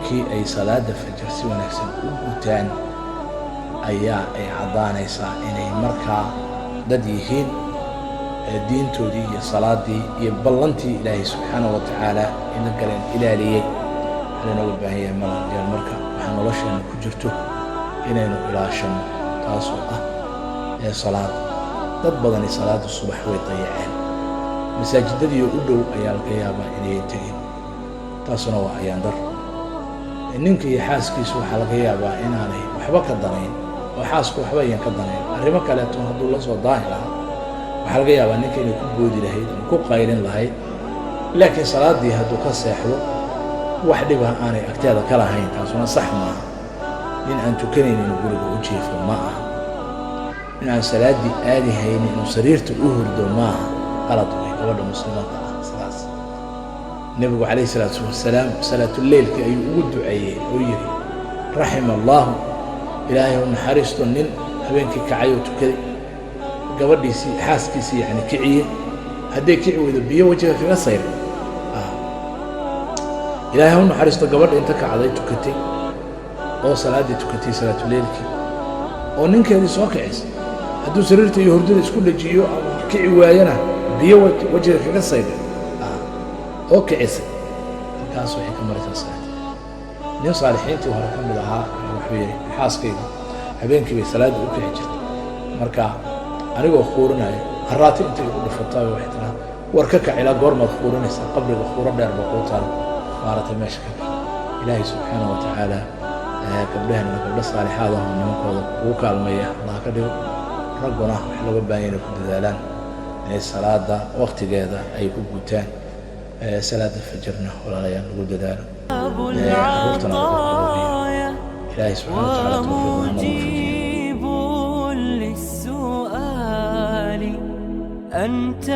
Markii ay salaada fajar si wanaagsan u gutaan ayaa ay caddaanaysaa inay markaa dad yihiin diintoodii iyo salaadii iyo ballantii Ilaahay subxaanahu wa tacaala ina galeen ilaaliyey. Waxaa lainooga baahan yahay, malayaal, marka waxaa nolosheena ku jirto inaynu ilaashano, taasoo ah ee salaada. Dad badani salaada subax way dayaceen. Masaajidadii u dhow ayaa laga yaabaa inayan tegin, taasuna waa ayaan dar. Ninka iyo xaaskiisu waxaa laga yaabaa inaanay waxba ka danayn, oo xaasku waxba ayan ka danayn. Arrimo kaleeto hadduu la soo daahi lahaa, waxaa laga yaabaa ninka inay ku boodi lahayd ama ku qaylin lahayd, laakiin salaaddii hadduu ka seexdo wax dhiba aanay agteeda ka lahayn. Taasuna sax maaha. Nin aan tukanayn inuu guriga u jiifo ma aha. Nin aan salaaddii aadi haynin inuu sariirta u hurdo maaha. Qalad wey gabadha muslimadda ah sidaas. Nebigu calayhi salaatu wasalaam salaatuleylkii ayuu ugu duceeyey oo yidhi: "Raxima allaahu," Ilaahay u naxariisto, nin habeenkii kacay oo tukaday, gabadhiisii, xaaskiisii yani kiciyey, hadday kici weydo biyo wejiga kaga sayray. Ilaahay u naxariisto gabadha inta kacday tukatay oo salaaddii tukatay, salaatuleylkii, oo ninkeedii soo kicisay. Hadduu sariirta iyo hurdada isku dhajiyo ama kici waayana, biyo wejiga kaga saydhay oo kicisay. Halkaas waxay ka maraysaa salaad. Nin saalixiintii hore ka mid ahaa wuxuu yidhi: "Xaaskaygu habeenkii bay salaadda u kici jirtay. Marka anigoo khuurinayo, haraati intay igu dhufatay, waxay tiraa: 'War ka kac, ilaa goormaad khuurinaysaa? Qabriga khuuro dheer ba kuu taal, maaragtay, meesha ka kac.'" Ilaahay subxaanahu wa tacaala gabdhaheenna gabdho saalixaad ah oo nimankooda ugu kaalmeeya Allah ka dhigo. Ragguna waxa looga baahan inay ku dadaalaan inay salaada waktigeeda ay ku gutaan. Salaada fajrna, walaalayaal, lagu dadaalo, carruurtana lagu qaboobiyo. Ilaahay subxana wa tacala tawfiiqda hana waafajiyo. مجيب للسؤال أنت.